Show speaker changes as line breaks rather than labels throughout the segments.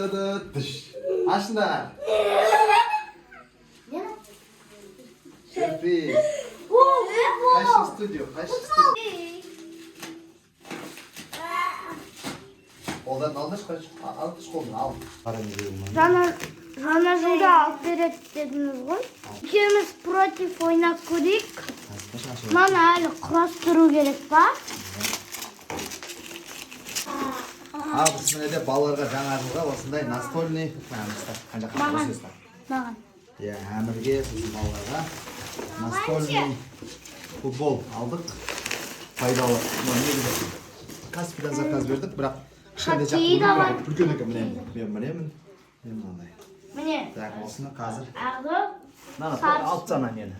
Тыды. Ашыңдар. Сюрприз. Қайсы студио, қайсы студио? Қолдан алдыршы, қойшы. Алдыршы қолдан, ал. Қара, не деген мына.
Жаңа жылда алып береді дедіңіз ғой. Екеуміз против ойнап көрейік.
Қашан ашып?
Мынаны әлі құрастыру керек па?
Ал біз міне де балаларға жаңа жылға осындай настольный қана жаққа.
Маған.
Осы ұста.
Маған.
Иә, Әмірге, сосын балаларға настольный футбол алдық. Пайдалы. Мына негізі Каспийдан заказ бердік, бірақ кішкентай
Хоккей да бар.
Үлкен екен, міне. Мен мінемін. Мен мынандай.
Міне.
Так, осыны қазір.
Ағы.
Мынаны
Сарысы.
алып таста, ана нені.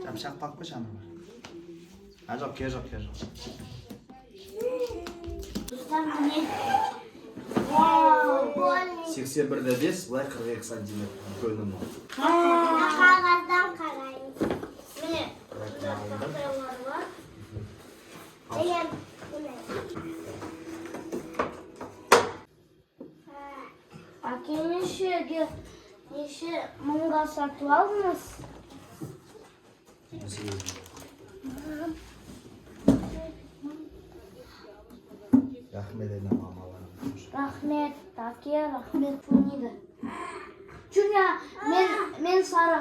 Пышақты алып қойшы, ана бар. А, жоқ, керек жоқ, керек жоқ.
Достар, міне. Вау.
81,5, былай 42 сантиметр үлкені мынау.
Қағаздан қараймыз. Міне. Тақтайлар бар. Міне. Әке, неше мыңға сатып алдыңыз?
18 мың. Рахмет енді мамаларым.
Рахмет, әке, рахмет. Фунида. Чуня, мен сары.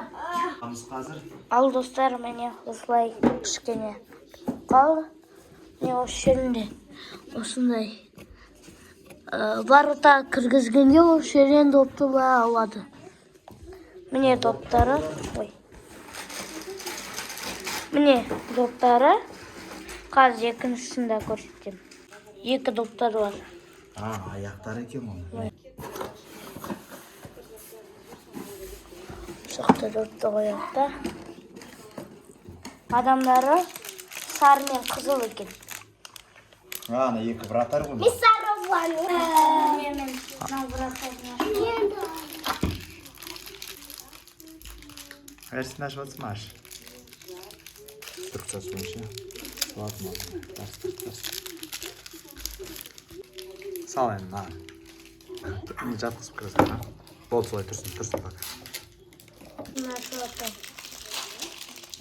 Амыз қазір.
Ал достар, міне, осылай кішкене қалды. Міне, осы жерінде осындай ворота кіргізгенде осы жерден допты былай алады. Міне доптары. Ой. Міне доптары. Қазір екіншісін де көрсетемін. Екі доптары бар.
А, аяқтары екен ғой.
Жақта допты қояды да. Адамдары сары мен қызыл екен.
А, ана екі вратарь ғой.
Мен сары боламын. Мен мынау вратарь.
Әрсін, ашып жатсың ба, аш. Инструкциясы бойынша салатын болсын. Тарс, тарс, тарс. Сал енді мына. Не жатқызып кіргізіп. Болды, солай тұрсын, тұрсын пока.
Мен ашып жатырмын.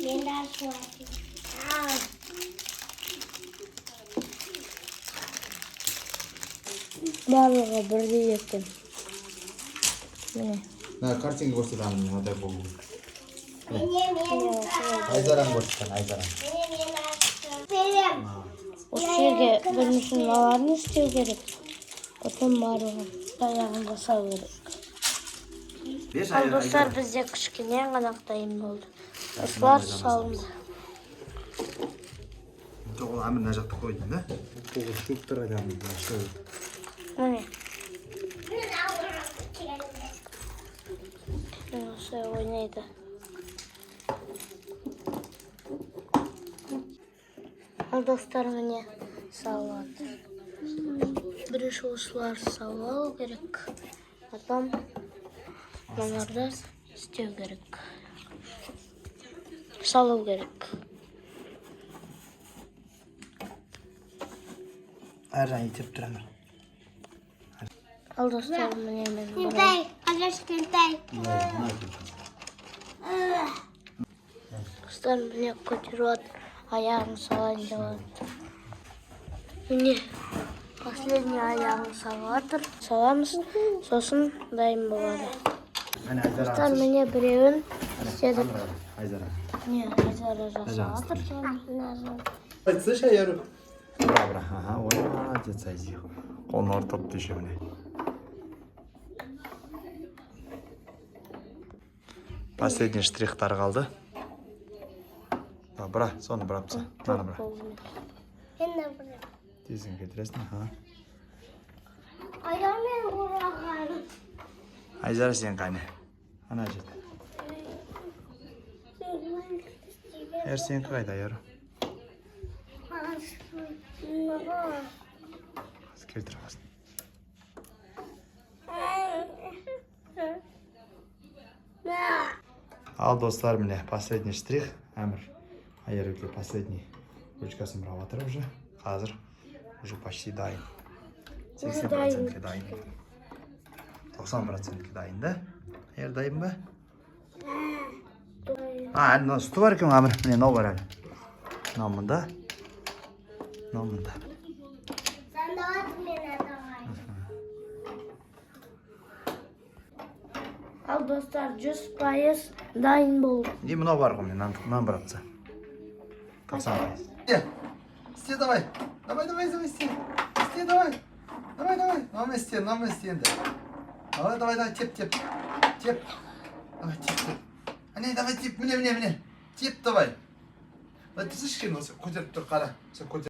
Мен де ашып жатырмын. Барлығы бірдей екен. Міне.
Мына картинка көрсет, ана мынадай болу керек.
Міне
Айзараны көрсеткен, Айзараны.
Осы жерге бірінші мыналарын істеу керек. Потом барлығын аяғын жасау керек.
Берші.
Ал достар, бізде кішкене ғана дайын болды. Осылар салынды.
Жоқ, ол Әмір мына жақта қойды да. Тоғыз штук тұр.
Міне. Міне, осылай ойнайды. Ал достар, міне, салып жатыр. Бірінші осылар салып алу керек. Потом мыналарды істеу керек. Салу керек.
Әр жағын итеріп тұр, Әмір.
Ал достар, міне, мен бұрын.
Кішкентай.
Достар, міне, көтеріп жатыр. Аяғын салайын деп жатыр. Міне, последний аяғын салып жатыр. Саламыз, сосын дайын болады.
Әне Айзара.
Достар, міне, біреуін істедік.
Айзара.
Міне, Айзара жасап жатыр.
Айтсайшы, Айару. Бұра, бұра. Ага, ой, молодец, Айзих. Қолын ауыртып еще міне. Последний штрихтар қалды. Да, бұра, соны бұрап таста. Мынаны бұра.
Енді бұра.
Тезін кетіресің, аха.
Аяғымен ұраған.
Айзара, сен қане? Ана жерде. Ер, сенікі қайда, Айару? Қазір келтіріп алсын. Ал достар, міне, последний штрих. Әмір Айаруге последний ручкасын бұрап жатыр уже. Қазір уже почти дайын. 80%-ке дайын, 90%-ке дайын да. Ер, дайын ба? А, әлі мынау сүті бар екен ғой, Әмір. Міне, мынау бар әлі. Мынау мында, мынау мында.
Сандалат мен атағай.
Ал, достар, 100% дайын болды.
Не, мынау бар ғой, міне, мынаны бұрап таста. 90%. Істе, істе, давай, давай, давай, давай, істе, істе, давай, давай, давай. Мынаумен істе, мынаумен істе енді. Давай, давай, давай, теп, теп, теп, давай, теп, теп. Әне, давай, теп, міне, міне, міне, теп, давай. Давай, тізі, кішкене осы көтеріп тұр, қара, сен көтер.